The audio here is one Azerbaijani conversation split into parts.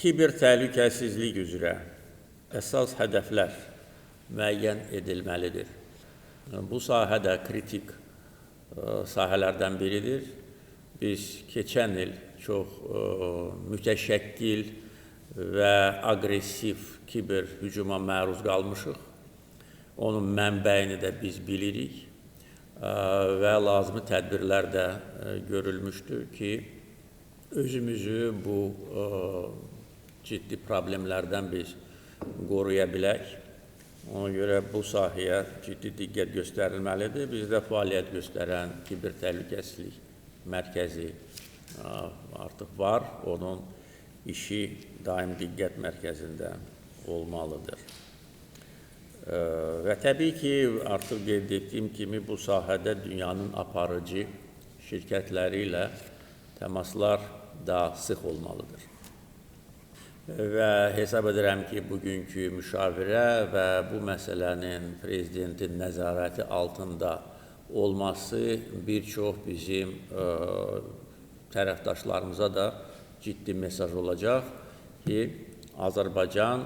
Kiber təhlükəsizlik üzrə əsas hədəflər müəyyən edilməlidir. Bu sahə də kritik sahələrdən biridir. Biz keçən il çox mütəşəkkil və aqressiv kiber hücuma məruz qalmışıq. Onun mənbəyini də biz bilirik və lazımi tədbirlər də görülmüşdür ki, özümüzü bu ciddi problemlərdən biz qoruya bilək. Ona görə bu sahəyə ciddi diqqət göstərilməlidir. Bizdə fəaliyyət göstərən kiber təhlükəsizlik mərkəzi artıq var. Onun işi daim diqqət mərkəzində olmalıdır. Və təbii ki, artıq qeyd etdiyim kimi bu sahədə dünyanın aparıcı şirkətləri ilə təmaslar daha sıx olmalıdır. Və hesab edirəm ki, bugünkü müşavirə və bu məsələnin prezidentin nəzarəti altında olması bir çox bizim tərəfdaşlarımıza da ciddi mesaj olacaq ki, Azərbaycan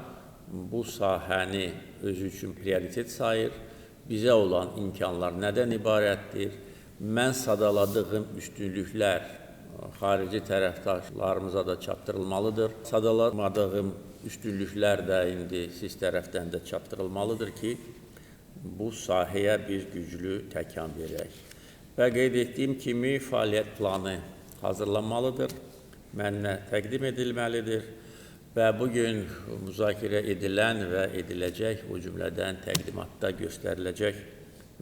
bu sahəni özü üçün prioritet sayır, bizə olan imkanlar nədən ibarətdir, mən sadaladığım üstünlüklər xarici tərəfdaşlarımıza da çatdırılmalıdır. Sadalamadığım üstünlüklər də indi siz tərəfdən də çatdırılmalıdır ki, bu sahəyə biz güclü təkan verək. Və qeyd etdiyim kimi fəaliyyət planı hazırlanmalıdır, mənimlə təqdim edilməlidir və bugün müzakirə edilən və ediləcək, o cümlədən təqdimatda göstəriləcək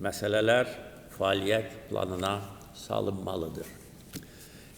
məsələlər fəaliyyət planına salınmalıdır.